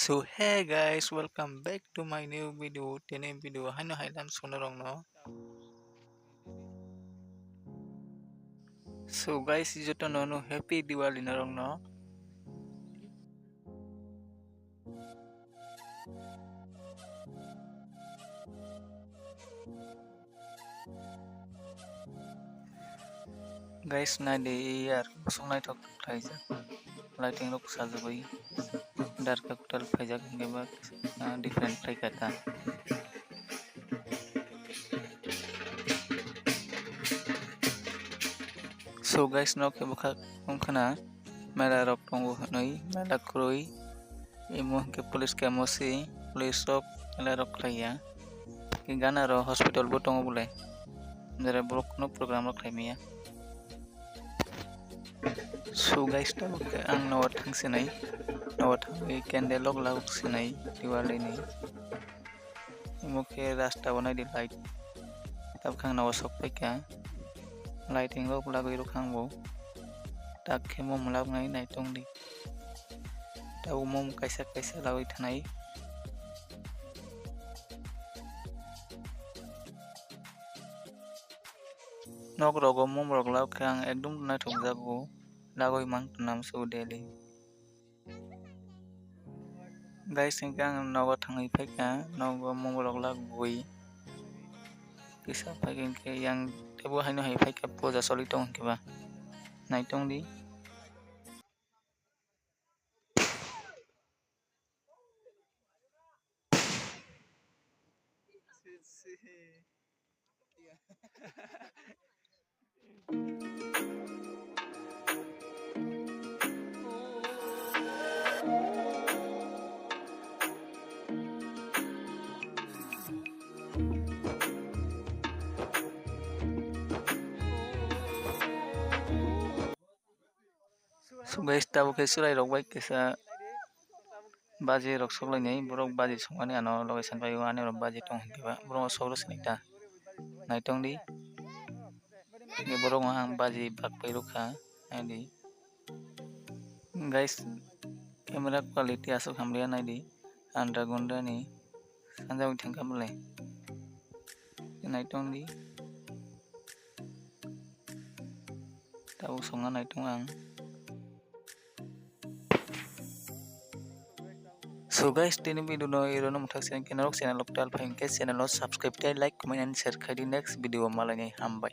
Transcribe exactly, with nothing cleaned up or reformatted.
So hey guys, welcome back to my new video. Tini video haino hailam sono rokno. So guys, joto no no happy Diwali norokno. Guys, nai di yar, bosong naithok khlaijak. Lighting rok sajagwi. Dark capital phaijak, hingke ba, ah, different khlai kha ta. So guys, nok khe bwkha wngkhana mela rok tongo hwnwi, mela kwrwi. Imo hwnkhe police kemo se, police rok mela rok khlaiya. Gana ro hospital bo tongo bole. Jera borok no program rok khlai maya. So guys, tabuk khe ang nogo thang sinai. Nogo thangwi candle rok lagok sinai Diwali ni. Imo khe rasta bo nai di light. Tabuk khe ang nogo sok paikha. Lighting rok lagwi rwkha ang bo. Tak khe mom lak nai nai tong di. Tabuk mom kaisa kaisa lagwi thanai. Nok rogo mom rok lak khe ang ekdum naithok jago. Lagwi mang tongna musugo daily. Guys, hingke ang nogo thangwi phaikha, nogo mom rok lak bui. Kisa phaikha hingke yang tebo haino hai phaikha puja choli tongo hingke ba. Naitong di. So guys, tabuk khe chwrai rok bai kisa baji rok sok lainai, borok baji songmani ano loge sanpai o, ani oro baji tong hwnkhe ba borok sok rw sini ta naitong di. Hwnkhe borok ang baji bak pai rwkha, naidi. Guys, camera quality aswk hamliya, naidi. Andra gundra ni sanjagwi thangkha bwle. Naitong di. Tabuk songna naitung ang. So guys, tini video no iro no muthak se, hingke norok channel o tal phai hingke channel o subscribe tei like, comment and share khai di, next video o malai nai, hambai.